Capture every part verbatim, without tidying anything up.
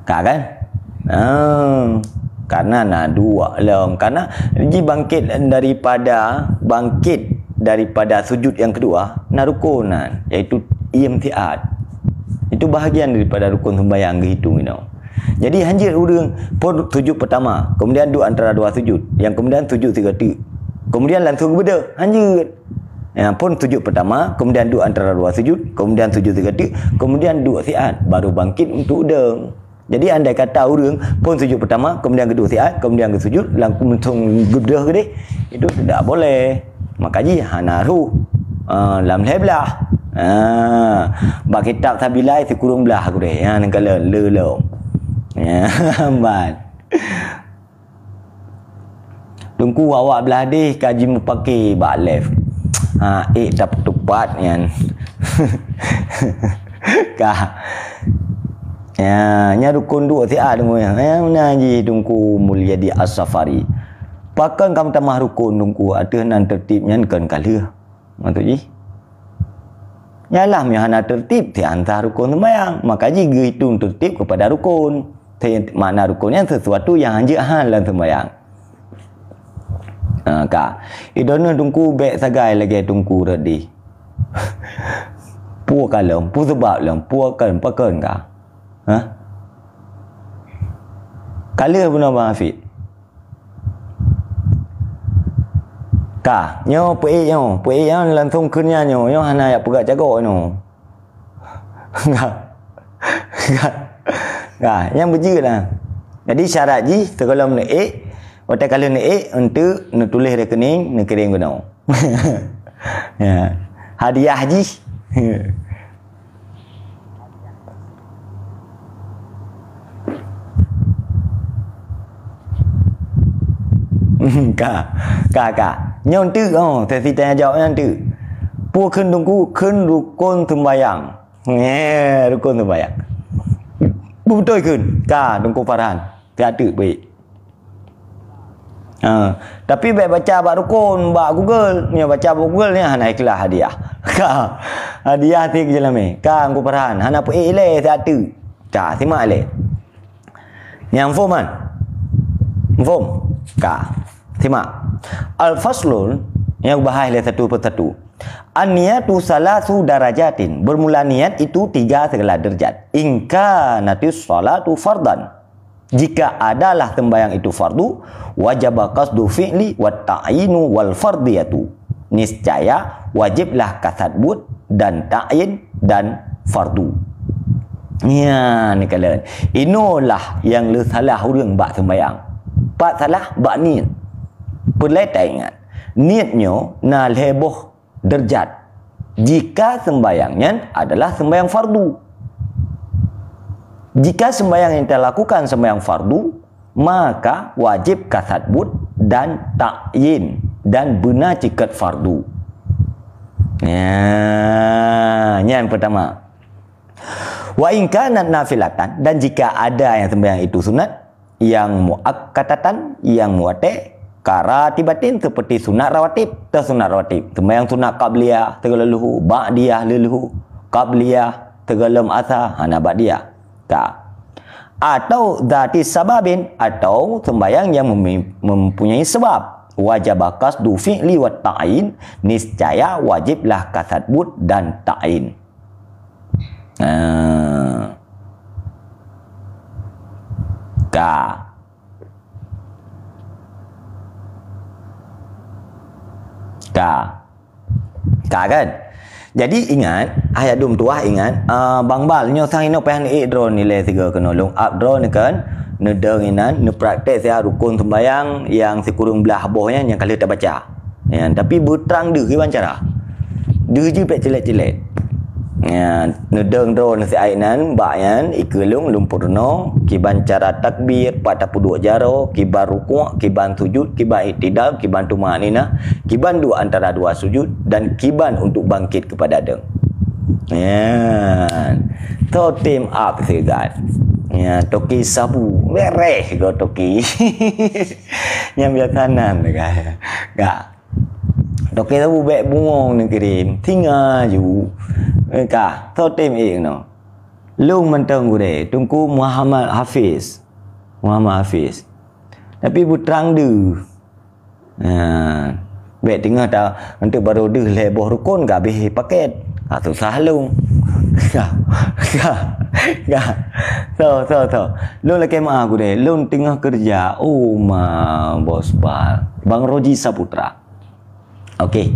Ka kan? Ah, karena na dua lom. Karena ji bangkit daripada, bangkit daripada sujud yang kedua, na rukun nan, yaitu iem siat. Itu bahagian daripada rukun sembahyang geuhitung inoe. Jadi hanjeuet ureuëng phon sujud pertama, kemudian duek antara dua sujud, yang kemudian sujud sigoe teuk. Kemudian langsung geubeudôh, hanjeuet. Ya, phon sujud pertama, kemudian duek antara dua sujud, kemudian sujud sigoe teuk, kemudian duek siat, baru bangkit untuk udeueng. Jadi andai kata ureuëng phon sujud pertama, kemudian geuduek siat, kemudian geusujud, langsung geubeudôh keudeh, itu tidak boleh. Maka jih hana rhuh. Ah, lam lhée blah. Ah, bak kitab Sabilai sikureueng blah keudeh. Ya, neukalon le lom. Ya, ban. Teungku, awak blah deh ka jimupake bak lef. Ha, ék tapeutupat nyan. Ka. Ya, nya rukun duek siat Teungku ya. Ya, meunan jih Teungku Mulyadi As-Safari. Pakon ka meutamah rukun Teungku, ateueh nan tertib nyan kon ka lheueh. Maksud jih? Nyalah meunyoe hana tertib, siat hana sah rukun sembahyang. Maka jih geuhitung tertib kepada rukun. Te-, makna rukun nyan sesuatu nyang hanjeuet han lam sembahyang. Ha, ka. Idoneuh Teungku bék sagai lagée Teungku Rodi. Peue ka lom, peue sabab lom, peue kon, pakon ka? Ha? Ka lheueh bunoe Bang Hafid. Ka, nyoe peuék nyoe, peuék nyoe langsung kheun nyan nyoe, nyoe hana jak peugah jagoe nyoe. Ka. Ka. Ka, nyang beujeuet lah. Jadi syarat jih sigohlom neuék, watée ka lheueh neuék, eunteuk neutuléh rekening, neukirém keunoe. Ya. Hadiah jih. Ka, ka, ka. Nyoe teuk, oh, sesi tanya jawab nyan teuk. Peue kheun Teungku, kheun rukon seumbayang. Nge, rukon seumbayang. Beutôi kheun. Ka, Teungku Farhan. Siat teuk, baik. Ha, tapi bék baca bak rukon, bak Google. Nyoe baca bak Google nyan hana ikhlas hadiah. Ka, hadiah tik je lamé. Ka, Teungku Farhan. Hana peuék ilée siat teuk. Ka, simak ilée. Nyang phom kan? Phom? Ka. Simak. Al-faslun, nyang bahas lé satu persatu. An-niyatu salasu darajatin. Bermula niat itu tiga segala derajat. In kanatis salatu fardan. Jika adalah sembahyang itu fardu, wajaba qasdu fi'li wa ta'yinu wal fardiyatu. Niscaya wajiblah kasat buet dan ta'yin dan fardu. Nya, neukalon. Inoe lah nyang le salah ureuëng bak seumbayang. Pat salah bak niet. Peureulée taingat, niet nyoe na lhée boh deurjat. Jika seumbayang nyan adalah seumbayang fardu. Jika seumbayang nyang talakukan seumbayang fardu, maka wajéb kasat buet dan ta'yin dan beuna ceukat fardu. Nya, nyan peutama. Wa in kanat nafilatan, dan jika ada yang sembahyang itu sunat, yang muakkatatan, yang muwate, karatibatin, seperti sunat rawatib, teuh sunat rawatib, sembahyang sunat qabliyah, teuh leuhu, ba'diyah, leuhu, qabliyah, teuh lom asa, hana ba'diyah. Ka. Atau dzati sababin, atau sembahyang yang memi-, mempunyai sebab, wajaba qasdu fi'li wa ta'yin, niscaya wajiblah kasat buet dan ta'yin. Nah. Ka. Ka. Ka kan? Jadi ingat, ayat dum tuah ingat, uh, Bang Bal nyoe sang inoe payah neuék droe nilai tiga keunoe lôn ap droe ni kan, neudong inan, neupraktek siat rukon sembahyang yang sikureueng blah boh nyan nyang ka lheueh tabaca. Ya, tapi beutrang deuh kiban cara. Deuh jih pék cilet-cilet. Ya, neudong droe nasihat nan, bak nyan, ikeulong lumpur no, kiban cara takbir, pat tapeuduek jaroe, kiban rukuk, kiban sujud, kiban iktidal, kiban tumakninah, kiban duek antara dua sujud, dan kiban untuk bangkit kepada dong. Ya, totem up sigat. Ya, toke sabu, bereh go toke. Nyang biasa nan degah. Gak. Toke sabu bék bungong neukirém, singa ju. Eh, ka, totem ék no. Lôn mantong gurée, Teungku Muhammad Hafiz. Muhammad Hafiz. Tapi beutrang deuh. Ha. Bék teungoh ta, untuk baru deuh lhée boh rukon ka habéh paket. Ha, susah lôn. Ka. Ka. Ka. So, so, so. Lôn lakée meu'ah gurée. Lôn teungoh keureuja. Oh, ma, Bos Bal. Bang Roji Saputra. Okey.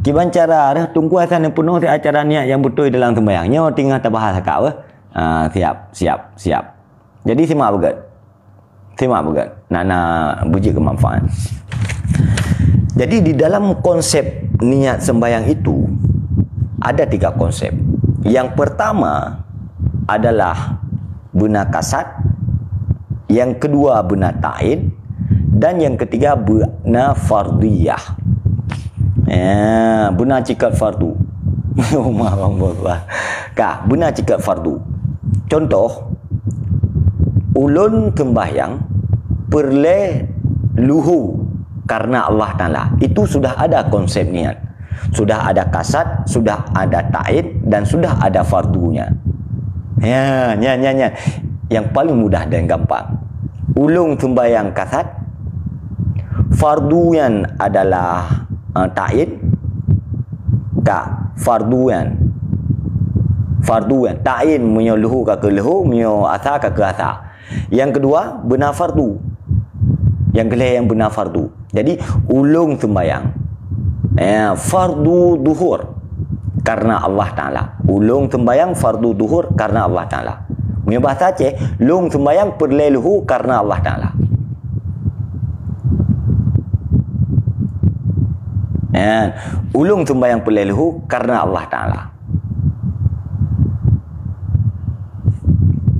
Kiban cara reh Teungku asai neupeunoh di acara niat nyang beutôi dalam seumbahyang. Nyoe teungoh tabahas ka, weh. Ah, siap, siap, siap. Jadi simak beugét. Simak beugét. Nak, nak beujeuet keu manfaat. Jadi di dalam konsep niat sembahyang itu ada tiga konsep. Yang pertama adalah beuna kasad, yang kedua beuna ta'in, dan yang ketiga beuna fardiyah. Ya, beuna cikat fardu. Umar Allah. Ka, beuna cikat fardu. Contoh, ulôn sembahyang peureulée luhu karena Allah Taala. Itu sudah ada konsep niat. Sudah ada kasad, sudah ada ta'in, dan sudah ada fardunya. Ya, nyan, nyan, nyan. Yang paling mudah dan gampang. Ulôn sembahyang kasad, fardu nyan adalah, eh, ta'in. Ka, fardu nyan. Fardu nyan. Ta'in meunyoe luhu ka keu luhu, meunyoe asa ka keu asa. Yang kedua, beuna fardu. Yang keulhée nyang beuna fardu. Jadi, ulôn sembahyang, ya, fardu duhur karena Allah Taala. Ulôn sembahyang fardu duhur karena Allah Taala. Meunyoe bahasa Aceh, lôn sembahyang peureulée luhu karena Allah Taala. Ya, ulôn sembahyang peureulée luhu karena Allah Taala.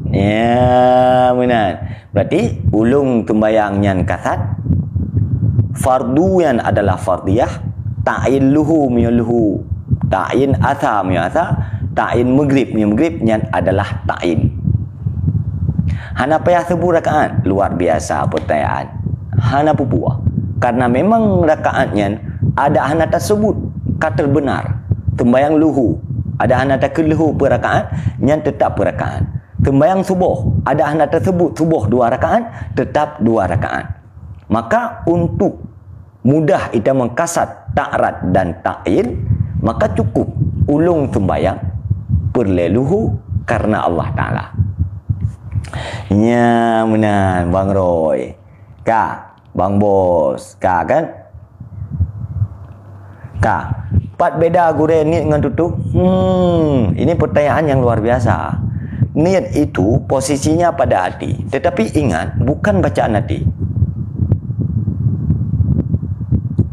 Ya, meunan. Berarti ulôn sembahyang nyan kasad, fardu nyan adalah fardiyah, ta'in luhu meunyoe luhu, ta'in asa meunyoe asa, ta'in maghrib meunyoe maghrib nyan adalah ta'in. Hana payah seubut rakaat, luar biasa peutanyaan. Hana peue-peue. Karena memang rakaat nyan ada hana taseubut, ka teubeunar. Sembahyang luhu, ada hana takheun luhu peurakaat, nyan teutap peurakaat. Sembahyang suboh, ada hana taseubut suboh dua rakaat, teutap dua rakaat. Maka untuk mudah ita meukasad ta'rad dan ta'in, maka cukup ulôn sembahyang peureulée luhu karena Allah Taala. Nya meunan, Bang Roy. Ka, Bang Bos. Ka kan? Ka. Pat beda gurée niet ngon tutoe? Hmm, ini pertanyaan yang luar biasa. Niet itu posisinya pada hati. Tetapi ingat, bukan bacaan hati.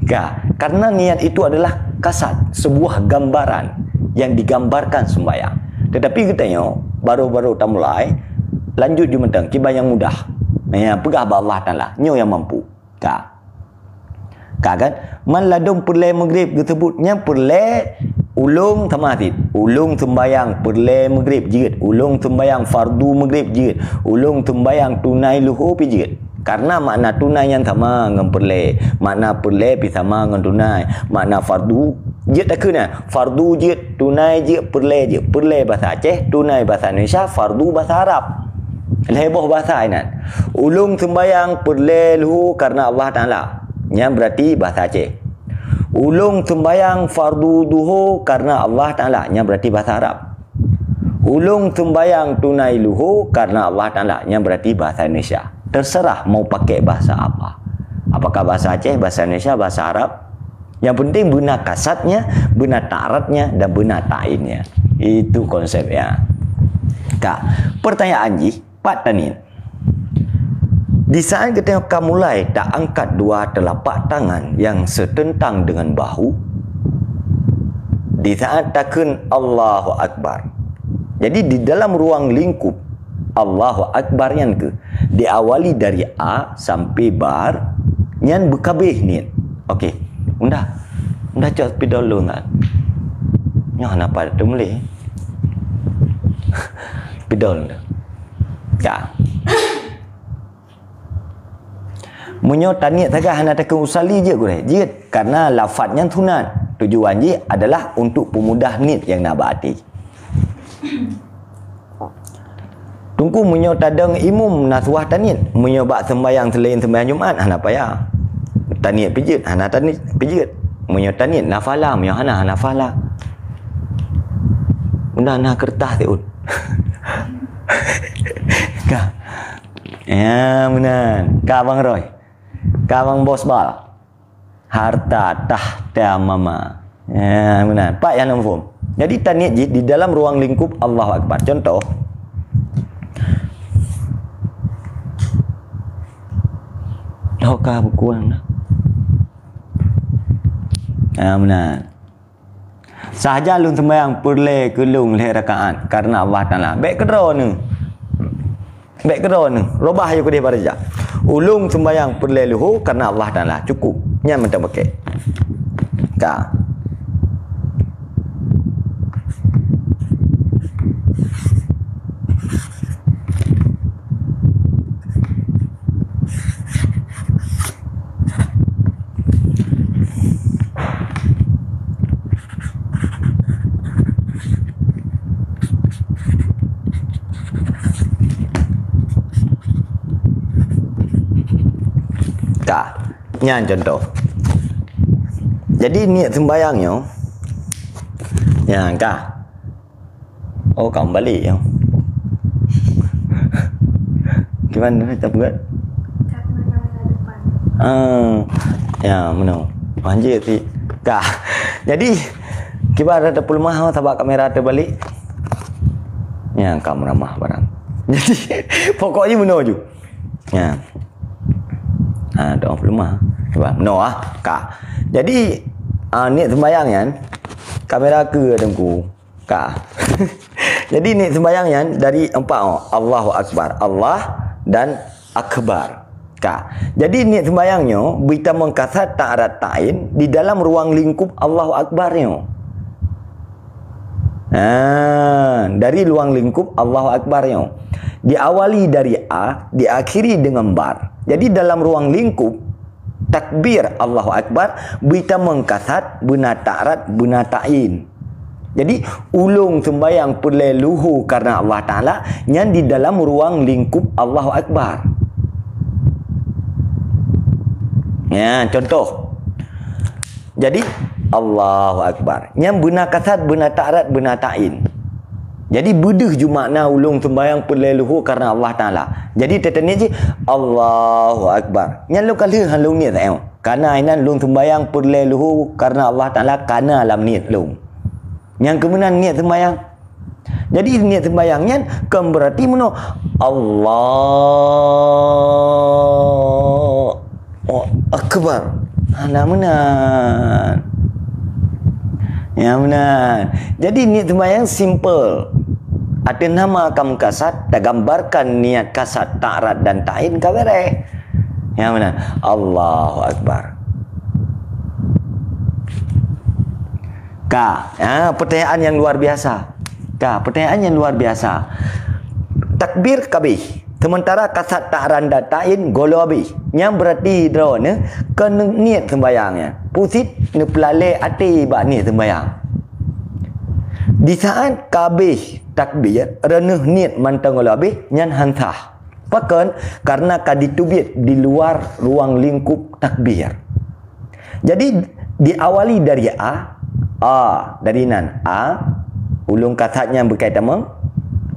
Ka, karena niat itu adalah kasad, sebuah gambaran yang digambarkan sembahyang. Tetapi geutanyoe baru-baru tamulai, lanjut ju mantong, kiban nyang mudah. Ya, peugah bak Allah Taala, nyoe nyang mampu. Ka. Ka kan? Man ladôm peureulée maghrib geuseubut nyan peureulée ulôn sama cit. Ulôn sembahyang peureulée maghrib jeuet. Ulôn sembahyang fardu maghrib jeuet. Ulôn sembahyang tunai luhu pi jeuet. Karena makna tunai nyan sama ngon peureulée. Makna peureulée pi sama ngon tunai. Makna fardu jeuet takheun nyan. Fardu jeuet, tunai jeuet, peureulée jeuet. Peureulée bahasa Aceh, tunai bahasa Indonesia, fardu bahasa Arab. Lhée boh bahasa inan. Ulôn sembahyang peureulée luhu karena Allah Taala. Nyan berarti bahasa Aceh. Ulôn sembahyang fardu duhur karena Allah Taala. Nyan berarti bahasa Arab. Ulôn sembahyang tunai luhu karena Allah Taala. Nyan berarti bahasa Indonesia. Terserah mau pakai bahasa apa. Apakah bahasa Aceh, bahasa Indonesia, bahasa Arab? Yang penting beuna kasadnya, beuna ta'radnya, dan beuna ta'innya. Itu konsepnya. Ka, pertanyaan jih, pat taniet. Di saat geutanyoe ka mulai taangkat dua telapak tangan yang setentang dengan bahu, di saat takheun Allahu Akbar. Jadi di dalam ruang lingkup Allahu Akbar nyan keuh diawali dari A sampai bar nyan beukabeh niet. Okey. Unda. Unda cok spidol lôn kan. Nyoh napa tu meuleh. Spidol dah. Ka. Meunyoe taniet sagai hana takheun usalli jeuet gurée. Jeuet karena lafaz nyan sunat. Tujuan jih adalah untuk peumudah niet nyang na bak até. Teungku, meunyoe tadong imum na suah taniet, meunyoe bak seumbahyang seulaén seumbahyang Jumat hana payah. Taniet pijeut, hana taniet pijeut. Meunyoe taniet na phala, meunyoe hana, hana phala. Meunan na keureutah siuet. Ka. Ya, meunan. Ka Abang Roy. Ka Abang Bos Bal. Harta tahta mama. Ya, meunan. Pat nyang lôn phon. Jadi, taniet jih di dalam ruang lingkup Allahu Akbar. Contoh. Oh, ka buku dah. Ya, meunan. Sahaja lôn seumbahyang peureulée keu lôn lhée rakaat kareuna Allah Taala. Bék keudroe neuh. Bék keudroe neuh. Robah yue keudeh baroe jak. Ulôn seumbahyang peureulée luho kareuna Allah Taala. Cukup. Nyan mantong paké. Ka. Ka, nyan contoh. Jadi, niet seumbahyang nyoe, nyan ka. Oh, ka meubalek nyoe. Kiban na tapeugah? Ah, ya, meunoe. Panjang sih. Ka. Jadi, kiban na tapeuleumah, sabab kamera teubalek. Nyan ka meuramah barang. Jadi, pokoknya meunoe ju. Nyan. Ha, doa peuleumah. Kiban, meunoe ah. Ka. Jadi, ah, niet seumbahyang nyan, kamera keu teungku. Ka. Jadi, niet seumbahyang nyan dari empat, oh. Allahu Akbar. Allah dan Akbar. Ka. Jadi, niet seumbahyang nyoe beuitamong kasat ta'arat ta'in di dalam ruang lingkup Allahu Akbar nyoe. Ha, dari ruang lingkup Allahu Akbar nyoe. Diawali dari A, diakhiri dengan bar. Jadi, dalam ruang lingkup, takbir Allahu Akbar, beuitamong kasat, beuna ta'arat, beuna ta'in. Jadi, ulôn seumbahyang peureulée luho kareuna Allah Taala, nyan di dalam ruang lingkup Allahu Akbar. Ya, contoh. Jadi, Allahu Akbar. Nyan beuna kasat, beuna ta'arat, beuna ta'in. Jadi, beudeuh ju makna ulôn seumbahyang peureulée luho kareuna Allah Taala. Jadi, teutaniet jih, Allahu Akbar. Nyan lôn ka lheueh han lôn niet, eh. Kareuna inan lôn seumbahyang peureulée luho kareuna Allah Taala, kareuna lam niet lôn. Nyang keumeunan niet seumbahyang. Jadi, niet seumbahyang nyan kon beurati meunoe, Allahu Akbar. Hana meunan. Ya, meunan. Jadi, niet seumbahyang simple. Ateueh nama kam kasat, tagambarkan niet kasat ta'arat dan ta'in ka beres. Ya, meunan. Allahu Akbar. Ka, ha, peutanyaan nyang luar biasa. Ka, peutanyaan nyang luar biasa. Takbir ka abéh, seumeuntara kasat ta'arat dan ta'in gohlom abéh. Nyan beurati droeneuh kon niet seumbahyang nyan. Pusit neupeulalée até bak niet seumbahyang. Di saát ka abéh takbir, reuneuh niet mantong gohlom abéh, nyan han sah. Pakon? Kareuna ka jiteubiet di luar ruang lingkup takbir. Jadi, diawali dari A, A, dari nan A, ulôn kasat nyan beukaitamong,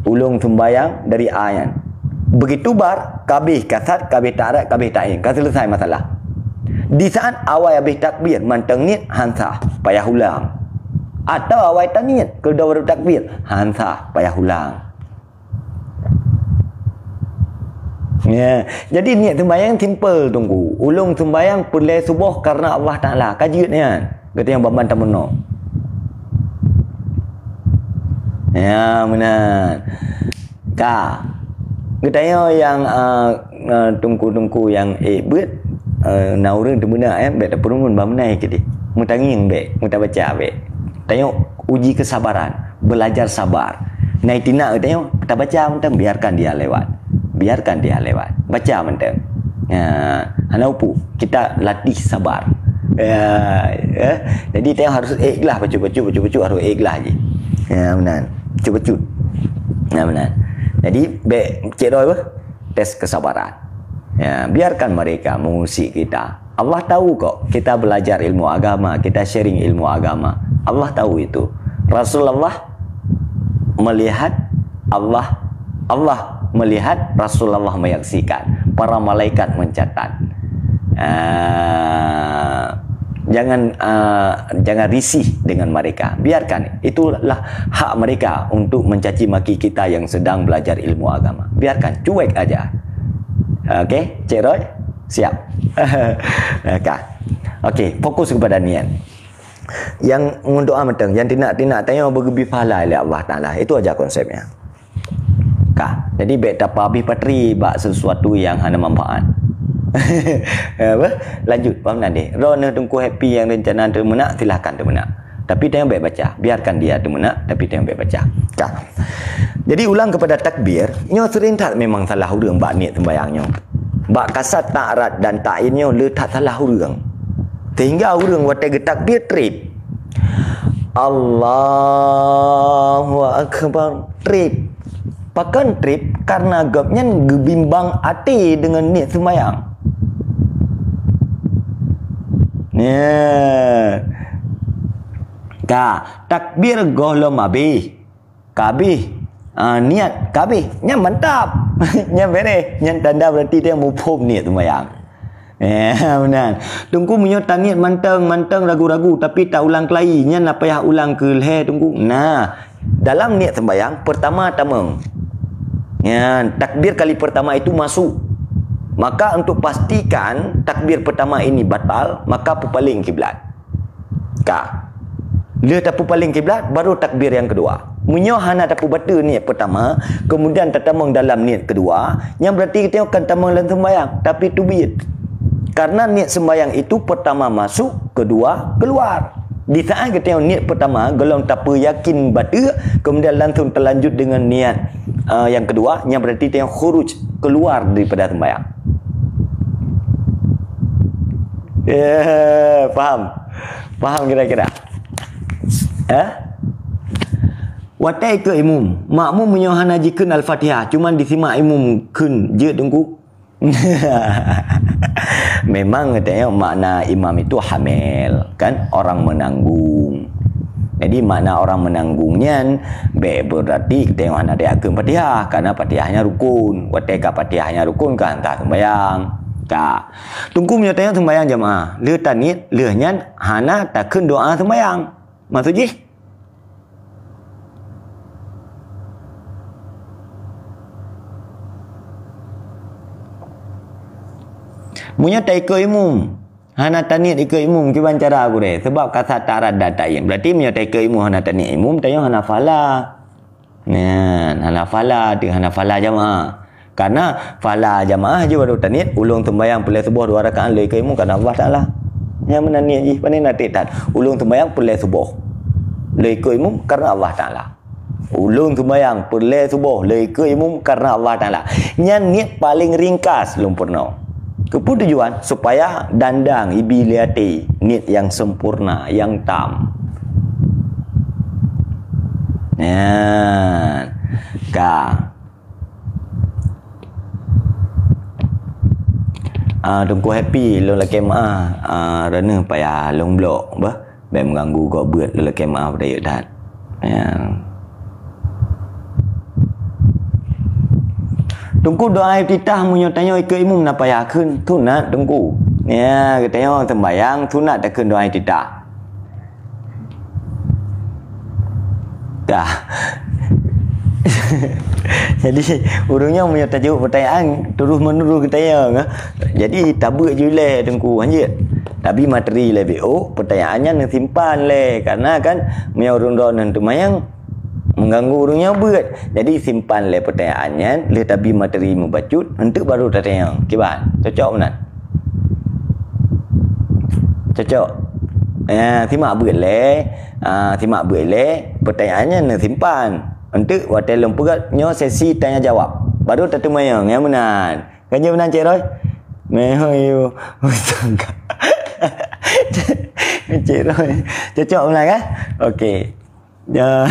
ulôn seumbahyang dari A nyan. Beugitu bar, ka abéh kasat, ka abéh ta'arat, ka abéh ta'in, ka seuleusai masalah. Di saát awai abéh takbir mantong niet han sah, payah ulang. Atawa awai taniet, keu droe baru takbir, han sah, payah ulang. Ya, jadi niet seumbahyang simple, Teungku. Ulôn seumbahyang peureulée suboh kareuna Allah Taala. Ka jeuet nyan. Geutanyoe ban-ban tameunoe. Ya, meunan. Ka. Geutanyoe nyang, eh, eh, teungku-teungku nyang ék beuet, eh, na ureuëng teumeunak, eh, bék tapeurumun bak meunan keudeh. Meutangieng bék, meutabaca bék. Tanyoe uji kesabaran, belajar sabar. Na itinak geutanyoe, tabaca mantong, biarkan dia lewat. Biarkan dia lewat. Baca mantong. Ya, hana upu, kita latih sabar. Ya, ya. Jadi, tanyoe harus ikhlas, bacut-bacut, bacut-bacut harus ikhlas jih. Ya, meunan. Bacut-bacut. Ya, meunan. Jadi, bèk, Cik Roy, beuh, tes kesabaran. Ya, biarkan mereka mengusik kita. Allah tahu kok, kita belajar ilmu agama, kita sharing ilmu agama. Allah tahu itu. Rasulullah melihat, Allah, Allah melihat, Rasulullah menyaksikan. Para malaikat mencatat. Ah, jangan, ah, jangan risih dengan mereka. Biarkan, itulah hak mereka untuk mencaci maki kita yang sedang belajar ilmu agama. Biarkan, cuek aja. Oke, Cik Roy? Siap. Ka. Oke, fokus kepada niat. Nyang ngon doa mantong, nyang tinak-tinak tanyoe beugeubri pahala lé Allah Taala. Itu aja konsepnya. Ka. Jadi, bèk tapeuhabéh batri bak sesuatu nyang hana manfaat. Apa? Lanjut, paham nan deh? Droeneuh Teungku Happy nyang rencana teumeunak, silahkan teumeunak. Tapi tanyoe bèk baca. Biarkan dia teumeunak, tapi tanyoe bèk baca. Ka. Jadi, ulang kepada takbir, nyoe sering that memang salah ureueng bak niet sembahyang nyoe. Bak kasat ta'arat dan ta'yin nyoe le that salah ureueng. Sehingga ureueng watèe geutakbir trép. Allahu Akbar. Trép. Pakon trép? Karena gobnyan geubimbang até deungon niet sembahyang. Nyoe. Ka, takbir gohlom habéh. Ka habéh. Ah, niat ka habéh. Nyan mantap. Nyan beres. Nyan tanda berarti dia muphom niet sembahyang. Eh, meunan. Teungku, meunyoe taniet mantong-mantong ragu-ragu, tapi taulang keulayi, nyan na payah ulang keu lhèe, Teungku? Nah, dalam niet sembahyang, pertama tamong. Nyan, takbir kali pertama itu masuk. Maka untuk pastikan takbir pertama ini batal, maka peupaléng kiblat. Ka. Lheueh tapeupaléng kiblat, baru takbir nyang keudua. Meunyoe hana tapeubateue niet pertama, kemudian tatamong dalam niet keudua, nyan berarti geutanyoe kon tamong lam sembahyang, tapi teubiet. Karena niet sembahyang itu pertama masuk, kedua keluar. Di saat geutanyoe niet pertama, gohlom tapeuyakin bateue, kemudian langsung talanjut deungon niet, eh, nyang keudua, nyan berarti tanyoe khuruj, keluar daripada sembahyang. Ya, paham? Paham kira-kira? Eh? Watèe ikot imum, makmum meunyoe hana jikheun Al-Fatihah, cuman jisimak imum kheun, jeuet Teungku? Memang geutanyoe makna imam itu hamil, kan? Orang menanggung. Jadi, makna orang menanggung nyan, bèk berarti geutanyoe hana tajak kheun Fatihah, karena Fatihah nyan rukun. Watèe ka Fatihah nyan rukun, ka hana sah sembahyang. Ka. Teungku, meunyoe tanyoe sembahyang jamaah, lheueh taniet, lheueh nyan hana takheun doa sembahyang. Maksud jih? Meunyoe taikot imum, hana taniet ikot imum, kiban cara gurèe? Sabab kasat ta'arat dan ta'yin. Berarti meunyoe taikot imum hana taniet imum, tanyoe hana pahala. Nyan, hana pahala teuh, hana pahala jamaah. Karena pahala jamaah jih baru taniet, ulôn sembahyang peureulèe suboh dua rakaat lé ikot imum karena Allah Taala. Nyan meunan niet jih, pane na trép that. Ulôn sembahyang peureulèe suboh lé ikot imum karena Allah Taala. Ulôn sembahyang peureulèe suboh lé ikot imum karena Allah Taala. Nyan niet paleng ringkas lôn peurunoe. Keupeue tujuan? Supaya dandang ibi lé até niet nyang sempurna, nyang tam. Nyan. Ka. Ah, Teungku Happy, lôn lakèe meu'ah, ah, droeneuh payah lôn blok, bah. Bèk meuganggu gob beuet, lôn lakèe meu'ah peudayeuet that. Ya. Teungku, doa iftitah meunyoe tanyoe ikot imum na payah kheun, sunat, Teungku. Ya, geutanyoe sembahyang, sunat takheun doa iftitah. Dah. Jadi, ureueng nyoe meunyoe tajaweueb peutanyaan, terus-menerus geutanyong, eh. Jadi, tabeuet ju lé Teungku, hanjeuet. Tapi materi lé B O, peutanyaan nyan neusimpan lé. Karena kan, meunyoe ureueng droeneuh teumayang, mengganggu ureueng nyoe beuet. Jadi, simpan lé peutanyaan nyan, lheueh tabi materi mubacut, eunteuk baru tatanyong. Kiban? Cocok meunan? Cocok. Ya, simak beuet lé. Ah, simak beuet lé. Peutanyaan nyan neusimpan. Eunteuk watèe lôn peugah nyoe sesi tanya jawab. Baru tateumayong, ya meunan. Kan jeuet meunan, Cik Roy? Meunan, Cik Roy. Cocok meunan, kan? Okey. Ya.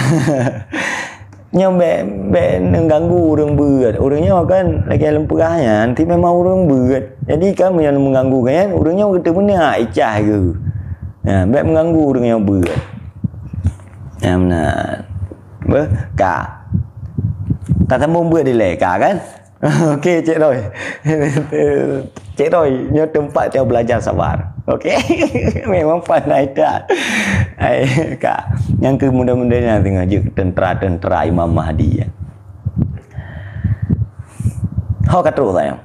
Nyoe bèk, bèk neuganggu ureueng beuet. Ureueng nyoe kan lagèe lôn peugah nyan, nanti memang ureueng beuet. Jadi kan meunyoe mengganggu kan, ureueng nyoe geuteupeuna icah geuh. Ya, bèk mengganggu ureueng nyoe beuet. Ya, meunan. Beuh, ka. Tasambong beuet dilèe, ka kan? Okey, Cik Roy. Cik Roy, nyoe teumpat teuh belajar sabar. Okey? Memang pandai that. Ai, ka. Nyang keu muda-muda nyang teungoh jeuet tentara-tentara Imam Mahdi, ya. Ho ka trôh sayang.